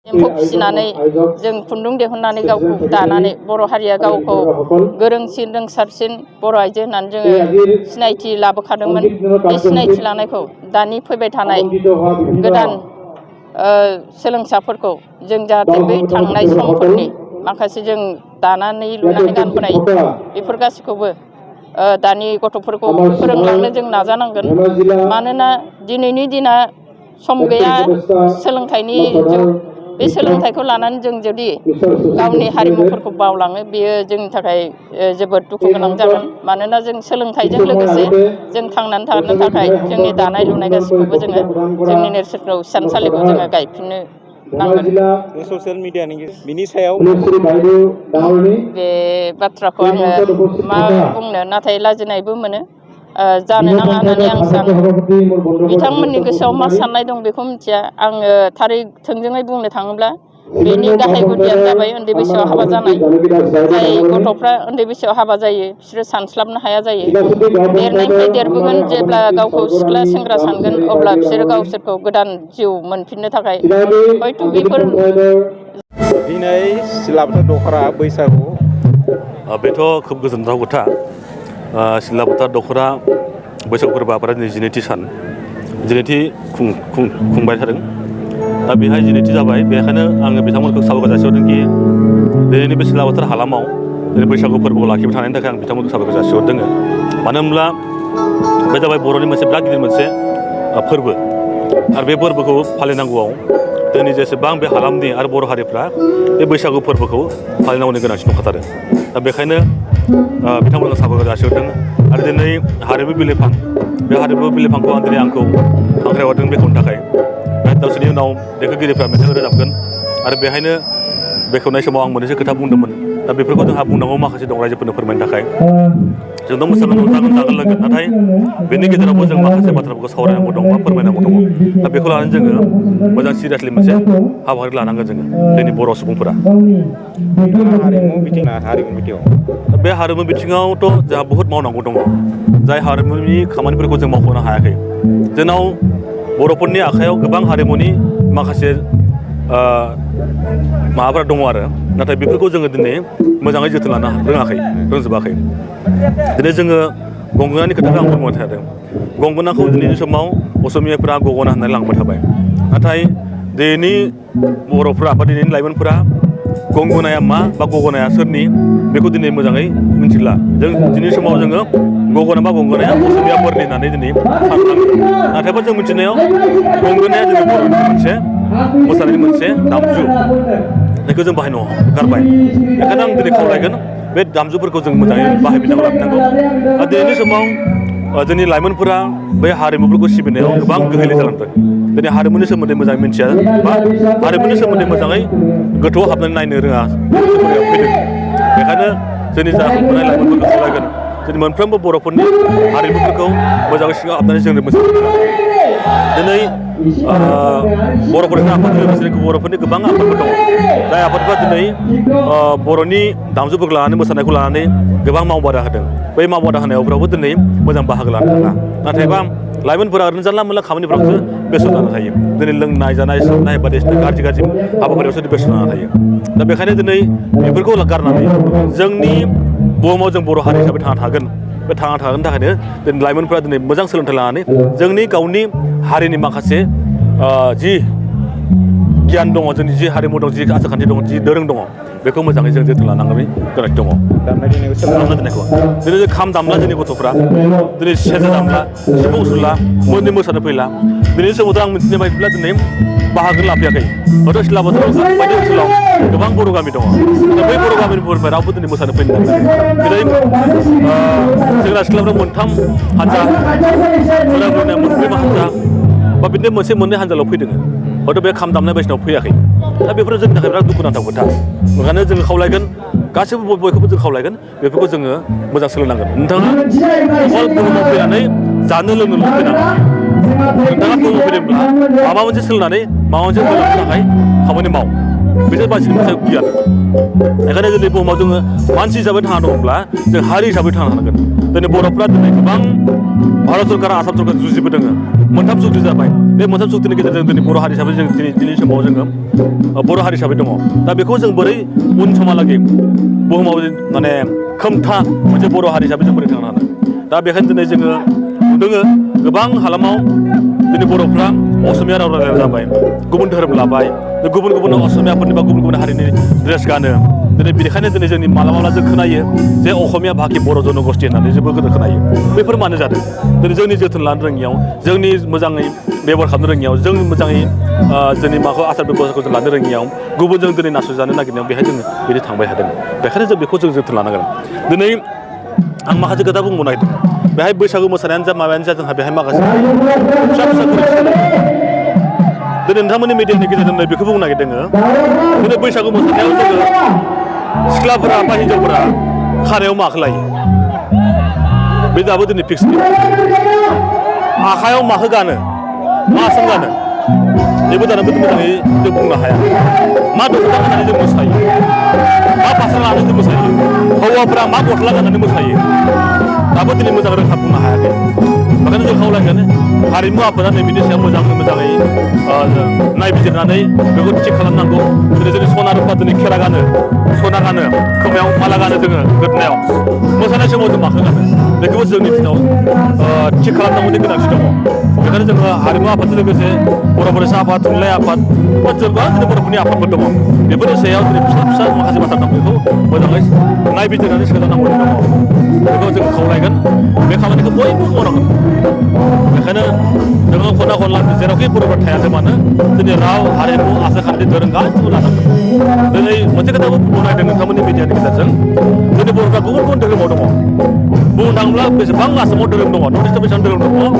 एम्फौ फिसिनानै जों खुन्दुं दिहुननानै गावखौ दानानै बर' हारिया गावखौ गोरोंसिन रोंसारसिन बर' आइजो होननानै जोङो सिनायथि लाबोखादोंमोन। बे सिनायथि लानायखौ दानि फैबाय थानाय गोदान सोलोंसाफोरखौ जों जाहाथे बै थांनाय समफोरनि माखासे जों दानानै लुनानै गानबोनाय बेफोर गासैखौबो दानि गथ'फोरखौ फोरोंलांनो जों नाजानांगोन। मानोना दिनैनि दिना सम गैया, सोलोंथाइनि जुग। बे सोलोंथाइखौ लानानै जों जुदि गावनि हारिमुफोरखौ बावलाङो बेयो जोंनि थाखाय जोबोद दुखु गोनां जागोन। मानोना जों सोलोंथाइजों लोगोसे जों थांनानै थानो थाखाय जोंनि दानाय लुनाय गासैखौबो जोङो जोंनि नेरसोनखौ हिसानसालिखौ जोङो गायफिननो नांगोन। ससियेल मिडियानि बिनि सायाव बे बाथ्राखौ आङो मा बुंनो, नाथाय लाजिनायबो मोनो। जानो नाङा होननानै आं सानो। बिथांमोननि गोसोआव मा साननाय दं बेखौ मिथिया। आङो थारै थोंजोङै बुंनो थाङोब्ला बेनि गाहाय गुदियानो जाबाय उन्दै बैसोआव हाबा जानाय। जाय गथ'फ्रा उन्दै बैसोआव हाबा जायो बिसोरो सानस्लाबनो हाया जायो। देरनायनिफ्राय देरबोगोन, जेब्ला गावखौ सिख्ला सेंग्रा सानगोन अब्ला बिसोरो गावसोरखौ गोदान जिउ मोनफिननो थाखाय हयथ' बेफोर दिनै सिलाबोथार दख'रा बैसागु बेथ' खोब गोजोनथाव खोथा। सिलाबोथार दख'रा बैसागु फोरबोआ दिनै 12थि सान, 12थि खुंबाय थादों। दा बेहाय 12थि जाबाय। बेखायनो आङो बिथांमोनखौ साबायखर जासिहरदोंखि दिनैनि बे सिलाबोथार हालामाव दिनै बैसागु फोरबोखौ लाखिबाय थानायनि थाखाय आं बिथांमोनखौ साबायखर जासिहरदों। मानो होनब्ला बे जाबाय बर'नि मोनसे बिराद गिदिर मोनसे फोरबो। आरो बे फोरबोखौ फालिनांगौआव दिनै जेसेबां बे हालामनि आरो बर' हारिफ्रा बे बैसागु फोरबोखौ फालिनांगौनि गोनांथि दंखाथारो। दा बेखायनो बिथांमोनखौ साबायखर जासिहरदों। आरो दिनै हारिमु बिलिफां, बे हारिमु बिलिफांखौ आंखौ हांख्रायहरदों बेखेवनो थाखाय। दसेनि उनाव देंखोगिरिफ्रा मेथाइ रोजाबगोन। आरो बेहायनो बेखेवनाय समाव आं मोननैसो खोथा बुंदोंमोन। दा बेफोरखौ जोंहा बुंनांगौ माखासे दं रायजोफोरनो फोरमायनो थाखाय। जोंथ' मोसागोन, रंजागोन, जागोन लोंगोन, नाथाय बेनि गेजेरावबो जों माखासे बाथ्राफोरखौ सावरायनांगौ दं बा फोरमायनांगौ दङ। दा बेखौ लानानै जोङो मोजां सिरियासलि मोनसे हाबाफारि लानांगोन जोङो जोंनि बर' सुबुंफोरा। बे हारिमु बिथिङावथ' जोंहा बहुद मावनांगौ दङ। जाय हारिमुनि खामानिफोरखौ जों मावफुंनो हायाखै। जोंनाव बर'फोरनि आखायाव गोबां हारिमुनि माखासे माबाफोरा दङ आरो, नाथाय बेफोरखौ जोङो दिनै मोजाङै जोथोन लानो रोंजोबाखै। दिनै जोङो गंगोनानि खोथाखौ आं बुंबाय थादों। गंगोनाखौ दिनैनि समाव असमियाफोरा गगना होननानै लांबाय थाबाय। नाथाय दिनैनि बर'फ्रा बा दिनैनि लाइमोनफोरा गंगनाया मा बा गगनाया सोरनि बेखौ दिनै मोजाङै मिथिला। जों दिनैनि समाव जोङो गगना बा गंगनाया असमियाफोरनि होननानै दिनै साननांगौ। नाथायबा जों मिथिनायाव गंगनाया जोंनि बर'नि मोनसे मोसानायनि मोनसे दामजु, जायखौ जों बाहायनो गारबाय। बेखायनो आं दिनै खावलायगोन बे दामजुफोरखौ जों मोजाङै बाहायफिननांगौ, लाफिननांगौ। आरो दिनैनि समाव जोंनि लाइमोनफोरा बे हारिमुफोरखौ सिबिनायाव गोबां गोहोले जालांदों। दिनै हारिमुनि सोमोन्दै मोजाङै मिथिया बा हारिमुनि सोमोन्दै मोजाङै गोथौआव हाबनानै नायनो रोङा फैदों। बेखायनो जोंनि जाखांफुनाय लाइमोनफोरखौ खावलायगोन जोंनि मोनफ्रोमबो बर'फोरनि हारिमुफोरखौ मोजाङै सिङाव हाबनानै जोंनो मोसानो। दिनै बर'फोरनि आफाद लोगोसे बर'फोरनि गोबां आफादफोर दङ। जाय आफादफ्रा दिनै बर'नि दामजुफोरखौ लानानै मोसानायखौ लानानै गोबां मावबादा होदों। बै मावबादा होनायावफ्रावबो दिनै मोजां बाहागो लानो थाङा। नाथायबा लाइमोनफोरा ओरैनो जानला मोनला खामानिफ्रावसो बेस्थ' जाना थायो। दिनै लोंनाय जानाय सोबनाय बायदिसिना गाज्रि हाबाफारियावसो बेस्थ' जाना थायो। दा बेखायनो दिनै बेफोरखौ गारनानै जोंनि बुहुमाव जों बर' हारि हिसाबै थांना थागोन। बे थांना थागोननि थाखायनो दिनै लाइमोनफोरा दिनै मोजां सोलोंथाइ लानानै जोंनि गावनि हारिनि माखासे जि गियान दङ, जोंनि जि हारिमु दं, जि आसारखान्थि दङ, जि दोरों दङ, बेखौ मोजाङै जों जोथोन लानांगौनि गोनांथि दङ। दामनाय देनायखौ दिनै जों खाम दामला, जोंनि गथ'फ्रा दिनै सेरजा दामला, सिफुं सुरला, दिनै मोसानो फैला। दिनैनि समावथ' आं मिथिनाय बायदिब्ला दिनै बाहागो लाफैयाखै। हयथ' सिलाबोथाराव बायदि ओनसोलाव गोबां बर' गामि दङ। बै बर' गामिनिफोरनिफ्राय रावबो दिनै मोसानो फैनो नागिराखै। दिनै सेंग्रा सिख्लाफ्रा मोनथाम हानजा, बोराय बुरैना मोनब्रै हानजा, बा बिदिनो मोनसे मोननै हानजाल' फैदों। हयथ' बे खाम दामनाय बायदिसिनाव फैयाखै। दा बेफोरो जोंनि थाखाय बिराद दुखुनांथाव खोथा। ओंखायनो जोङो खावलायगोन, गासैबो बयखौबो जों खावलायगोन, बेफोरखौ जोङो मोजां सोलोंनांगोन। नोंथाङा अकल बुहुमाव फैनानै जानो लोंनो फैनाङा। नोंथाङा बुहुमाव फैदोंब्ला माबा मोनसे सोलोंनानै माबा मोनसे मोजांनि थाखाय खामानि माव। बिसोर मानसिनि मोनसे गियान बेखायनो जोंनि बुहुमाव जोङो मानसि हिसाबै थांना दङब्ला जों हारि हिसाबै थांना थानांगोन दिनै बर'फ्रा दिनै गोबां भारत सरकार आसाम सरकार जुजिबोदों मोनथाम सुक्ति जाबाय बे मोनथाम सुक्तिनि गेजेरजों दिनै बर' हारि हिसाबै जों दिनैनि समाव जोङो बर' हारि हिसाबै दङ दा बेखौ जों बोरै उन समहालागै बुहुमाव माने खोमथा मोनसे बर' हारि हिसाबै जों बोरै थांनो हानो दा बेखायनो दिनै जोङो नुदों गोबां हालामाव दिनै बर'फ्रा असमिया राव रायज्लायग्रा जाबाय गुबुन धोरोम लाबाय गुबुन गुबुन असमियाफोरनि बा गुबुन गुबुन हारिनि ड्रेस गानो दिनै बेनिखायनो दिनै जोंनि मालाबा जों खोनायो जे असमिया भाषि बर' जनगोष्ठी होननानै जोबोर गोदो खोनायो बेफोर मानो जादों दिनै जोंनि जोथोन लानो रोङियाव जोंनि मोजाङै बेबहार खालामनो रोङियाव जों मोजाङै जोंनि माखौ आसार बेबहारखौ जों लानो रोङियाव गुबुनजों दिनै नासयजानो नागिरनायाव बेहाय जोङो बिदि थांबाय थादों बेखायनो जों बेखौ जों जोथोन लानांगोन दिनै आं माखासे खोथा बुंनो नागिरदों बेहाय बैसागु मोसानायानो जा माबायानो जा जोंहा बेहाय माखासे फिसा फिसा गोरोन्थि दिनै नोंथांमोननि मिडियानि गेजेरजों बेखौ बुंनो नागिरदों दिनै बैसागु मोसानायाव जोङो सिख्लाफोरा बा हिन्जावफोरा खानायाव माखौ लायो बे दाबो दिनै फिक्स गैया आखायाव माखौ गानो मा आसान गानो बेबो दानोबो मोजाङै जों बुंनो हाया मा दख'ना गाननानै जों मोसायो मा फास्रा लानानै जों मोसायो हौवाफोरा मा गस्ला गाननानै मोसायो दाबो दिनै मोजां रोखा बुंनो हायाखै बेखायनो जों खावलायगोन हारिमु आफादा नैबेनि सायाव मोजाङै नायबिजिरनानै बेखौ थिग खालामनांगौ दिनै जोंनि सना रुफा दिनै खेरा गानो सना गानो खोमायाव माला गानो जोङो गोदोनायाव मोसानाय समाव जों माखौ गानो बेखौबो जोंनि दिनाव थिग खालामनांगौनि गोनांथि दङ बेखायनो जोङो हारिमु आफादजों लोगोसे बर' फरायसा आफाद थुनलाइ आफाद बा गोबां दिनै बर'फोरनि आफादफोर दङ बेफोरनि सायाव दिनै फिसा फिसा माखासे बाथ्रा दं बेखौ मोजाङै नायबिजिरनानै सोलोंनांगौ दङ बेखौ जों खावलायगोन बे खामानिखौ बयबो मावनांगोन बेखायनो जोङो खना खनला जेरावखि बर'फोर थायाथों मानो दिनै राव हारिमु आसारखान्थि दोरों गासिबो लानांगोन दिनै मोनसे खोथाखौ बुंनो नागिरदों नोंथांमोननि मिडियानि गेजेरजों दिनै बर'फ्रा गुबुन गुबुन धोरोमाव दङ बुंनो थाङोब्ला बेसेबां आसामाव धोरोम दङ नर्थ इस्टआव बेसेबां धोरोम दङ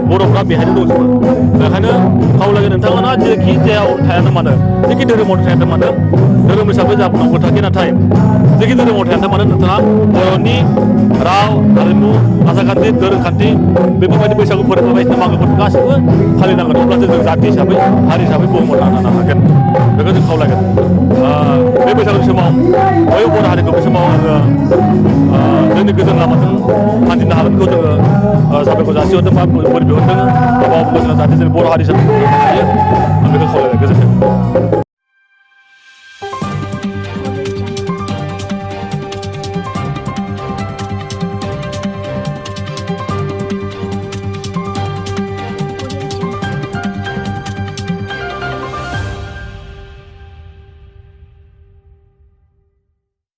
बर'फ्रा बेहायनो दंजोबो बेखायनो खावलायगोन नोंथांमोना जेखि जायाव थायाथों मानो जेखि धोरोमाव थायाथों मानो धोरोम हिसाबै जाबोनांगौ थाखि नाथाय जेखि धोरोमाव थायाथों मानो नोंथाङा बर'नि राव हारिमु आसारखान्थि दोरोंखान्थि बेफोरबायदि बैसागु फोरबो बायदिसिना मागो फोरबो गासैबो फालिनांगोन अब्लासो जों जाथि हिसाबै हारि हिसाबै बुहुमाव थांनो हागोन बेखौ जों खावलायगोन बे बैसागुनि समाव बयबो बर' हारिखौ बे समाव आङो जोंनि गोजोन लामाजों हान्थिनो हागोनखौ जोङो साबायखर जासिहरदों बा बोर बिहरदों गावबा गाव जाहाथे जों बर' हारि हिसाबै हायो आं बेखौ खावलायगोन गोजोन्थों